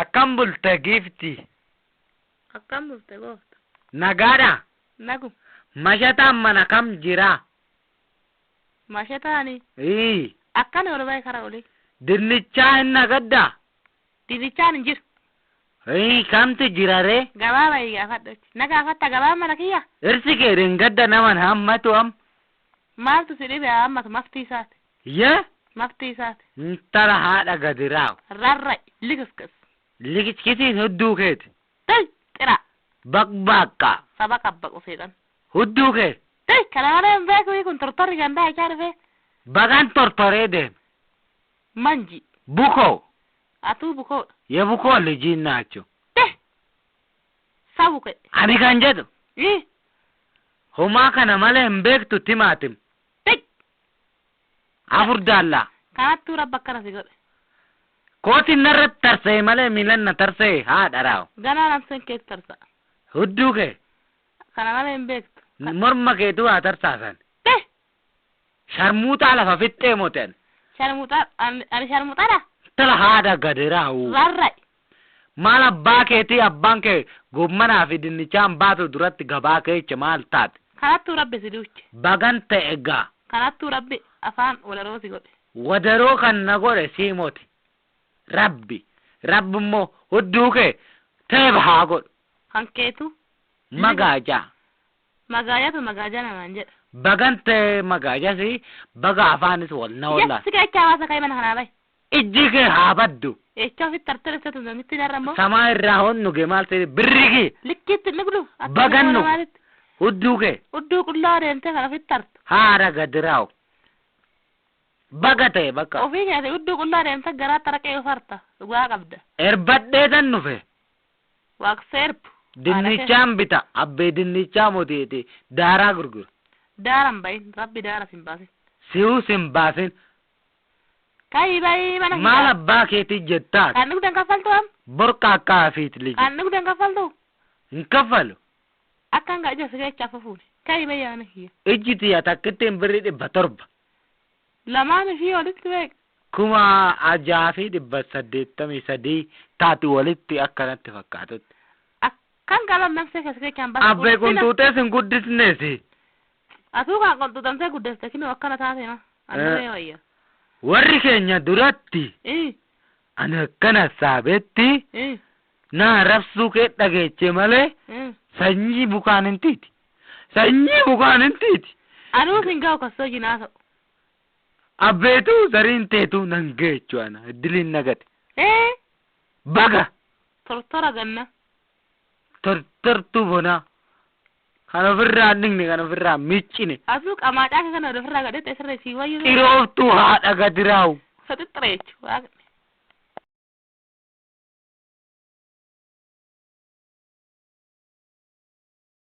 Akkam bulte giifti? Akkam bulte goofta? Nagaadha? Nagu. Mashataan mana kam jira? Mashataani. Ii. Akkana ol bahe kara olii. Dinnichaa hin nagaddaa? Dinnichaan hin jiru. Ii, kamtu jira ree? Gabaa bahii gaafadhu achi. Na gaafatta gabaa mana kiyya? Irsi kee ringadda naman hammatu am. Maaltu si dhibe hammatu maftii isaati. Yee? Maftii isaati. Intala haadha gadi raawu. Rarra'i. Likiskas. Likiskisiin hudduu keeti. Tay xira. Baqbaqqa. Saba qabbaqu seexan. Hudduu kee. Tay kana malee hin beeku kun tortorri gandaa ichaa dhufee. Bagan tortoree deeme. Manji. Bukoo. Atuu bukoodha. Yebukoo lijiin naacho. Teh. Sabu kee. Ani kan jedhu. Ii. Homaa kana malee hin beektu timaatim. Tay. Afur daallaa. Kanattuu rabba akkana si godhe. Kootiin narratti tarsa'e malee miilan na tarsa'e haadha raawu. Ganaa namseen keetti tarsa'a. Hudduu kee. Kana malee hin beektu. Morma keetu haa tarsaasan. Teh. Sharmuuxaa lafa fixxee mooten. Sharmuuxaa ani sharmuuxaadha. Intala haadha gadi raawu. Rarra'i. Maal abbaa keetii abbaan kee gommanaa fi dinnichaan baatu duratti gabaa keecha maal taate? Kanattuu rabbi si duuche. Bagan ta'e egaa. Kanattuu rabbi afaan wadaroo si godhe. Wadaroo kan na godhe siimooti. Rabbi. Rabbi immoo hudduu kee teeba haa godhu. Kan keetu. Magaajaa. Magaajatu magaajaa namaan jedha. Bagan ta'e magaajasi baga afaanis wal na wallaa. Si keechaa baasa ka'ee mana kanaa bahi. Ijji kee haa baddu. Eechaa ofitti tartirsatu namitti narra immoo. Samaa irraa honnu gee maal ta'e birri kee. Likkiitti nuglu. Bagannu. Hudduu kee. Hudduu qullaa deemtee kan ofitti tartu. Haara gadi raawu. Baga ta'e bakka. Ofii keeti hudduu qullaa deemtee garaa taraqee ufarta. Dhugaa qabda. Erbadhee tan nufe. Waaqseerpu. Dinnichaan bita. Abbee dinnichaa mootiiti. Daaraa gurgura. Daaran bahin. Rabbi daara sin baasin. Si'uu sin baasin. Ka'ii bahii mana Maal abbaa keetii jettaa? Kan dhugdan kaffaltu am? Borqa akka hafiit liji. Kan dhugdan kaffaltu? Hin kaffalu. Akka hanga ija si keechaa fufuuni. Ka'ii bahii mana kiyya. Ijji tiyya takkittiin birrii 700. Lamaan ishii walitti beek. 6883 taati walitti akkanatti fakkaatutti. Akkan galan namsee keessa keechaan baasa. Abbee qunxuuxee sin guddisneesi. Atuu kan qunxuuxamtee guddiste kinoo akkana taate ma. Annamee wayya. Warri keenya duratti ani akkana saabetti na rabsuu kee dhageeche malee sanyii bukaan hin tiiti. Sanyii bukaan hin tiiti. Anuu sin ga'u kassoo jinaa ta'u. Abbeetu zariin teetu nan geechu ana iddiliin nagate. Baga. Tortora ganna. Tortortuu bonaa. Kan ofirraa hin dhiqne kan ofirraa miccine. Atuu qamaacaa kana ofirraa gadhee sirree sii wayyu. Xirooftuu haadha gadi raawu. Saxixxireechu.